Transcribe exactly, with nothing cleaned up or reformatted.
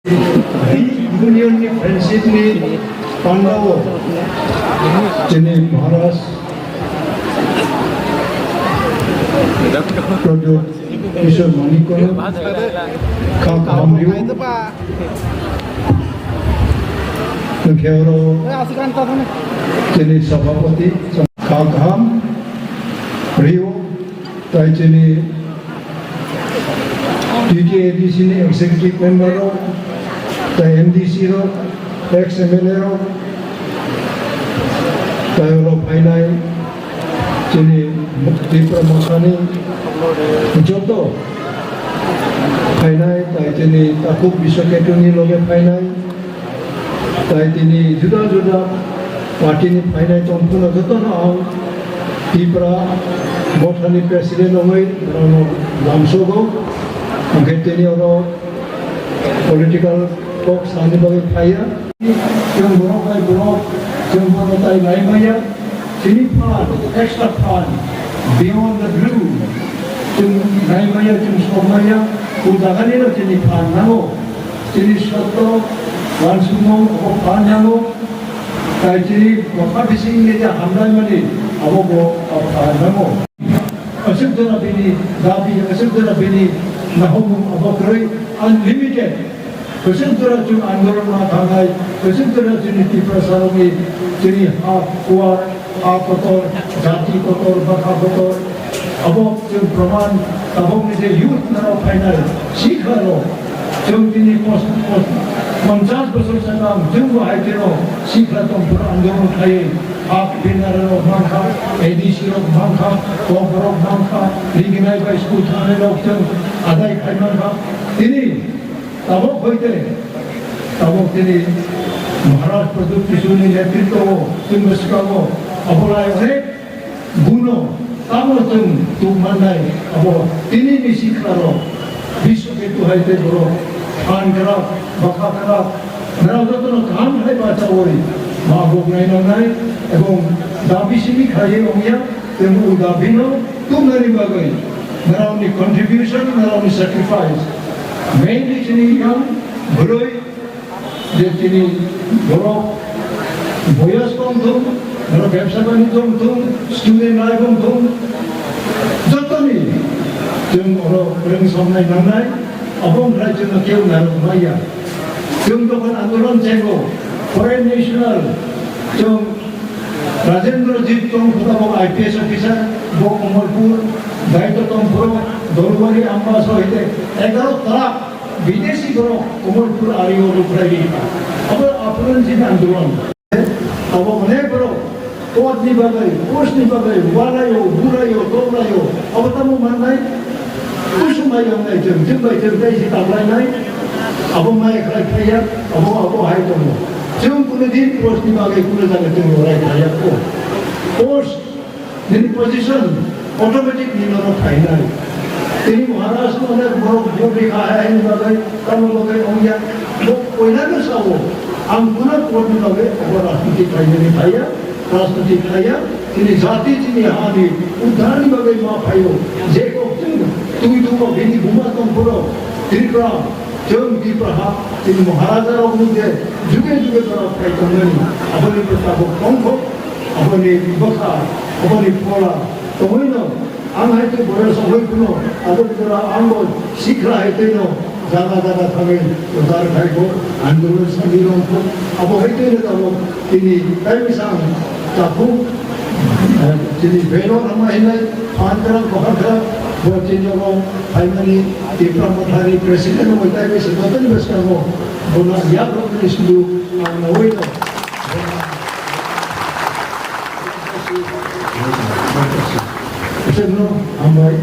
Union ni friendship ni pandao chini Maharaj Pradyot Kishore Manik ko kha kaham rio. Hwnkhe oro chini sabhapati kha kaham rio, tai chini T T A D C ni executive member rok, tai M D C rok, ex M L A rok, tai oro phainai chini Tipra Mothani joto phainai, tai chini takhuk Biswa Ketu ni loge phainai, tai tini juda juda party ni phainai tongphano jotono ang Tipra Mothani president wngwi norokno lamsogo. Hwnkhe tini oro political talk sani bagwi phaiya. Chwng borok bai borok, chwng bono tai lai maya. Chini phan, extra phan, beyond the blue. Chwng nai maya, chwng sok maya, o jaganino chini phan nango. Chini sotto, wansukmung, obo phan nango. Tai chini bwkha bisingni je hamlaimani, abo bo phan nango. Aswk jora bini dabi, aswk jora bini nahumung abo kwrwi unlimited. Kwchwng jora chwng andolon ma thangnai, kwchwng jora chini Tiprasarokni chini ha kuar, ha kotor, jati kotor, bwkha kotor, abo chwng proman tabokni je youth narok phainai, sikharok, chwng tini pos-, pos-, ponchas bosor sakang chwngbo hai kheno sikha tongphuru andolon khaiwi, ha pinararok mankha, A D C rok mankha, kokborok mankha, riginai bai school thangnairok chwng adai khai mankha. Tini Tabok hoite, tabok tini Maharaj Pradyot Kishorni netritwo o chwng bwskango abo lai onek guno tamo chwng tuk mannai abo tini ni sikharok Biswa Ketu hai tei borok phan kwrak, bwkha kwrak, norok jotono kaham hai bachaui ma bok nainangnai ebong dabi simi khaiwi ongya. Tei o dabino tubunani bagwi norokni contribution, norokni sacrifice, mainly chini yang bwrwi je chini borok boyos tong thung, norok bebsa banijjo wng thung, student life wng thung, jotoni chwng oro kwrwng somnai nangnai, abo wngkha chwngno keu narwk maya. Chwng jokhon andolon chengo, foreign national, chwng Rajendra Jit tong khuda bo I P S officer, bo Kamalpur, Daito tong phuro, Dolwari Ambasa hoite egaro trak bidesi borok Kamalpur ario rukhlai ri. Abo apuran jin andolon. Abo onek borok pot ni bagwi, post ni bagwi, walaio, bulaio, toklaio, abo tamo mannai? Kusum bai wngnai chwng, chwng bai chwng tei se taklainai, abo mai khlai phaiya, abo, abo hai tongo. Chwng kuno din post ni bagwi kuno jaga chwng lorai phaiya ko. Post nini position automatic ni nono phainai. Tini Maharaj no onek borok vote rikha hai hai ni bagwi, tamo bagwi ongya. Bo poila no sao, ang kuno pot ni bagwi abo rajniti khlainani phaiya. Rajniti khaiya, chini jati, chini hani udharni bagwi ma phaio. Je kok chwng twi tongma bini buma tong phuro Tripura, chwng Tripura ha, chini Maharaja rok nung je juge juge jora phai tongnani. Aboni bo tabok tongkho, aboni bwkha, aboni phola tongwino. Ang hai tei boyos wngwi phano abo jora ang bo sikla hai tei no jaga jaga thangwi prochar khai bo, andolon sani rong kho. Abo hai tei no tabok tini tai bwsang takhuk, eh, tini beno nama hinai phan kwrak, bahar kwrak, bo tini rong phaimani Tipra Mothani president wngwi tai bwsang jotoni bwskango bono yak rok ni sulu ang nawi no. Hambai.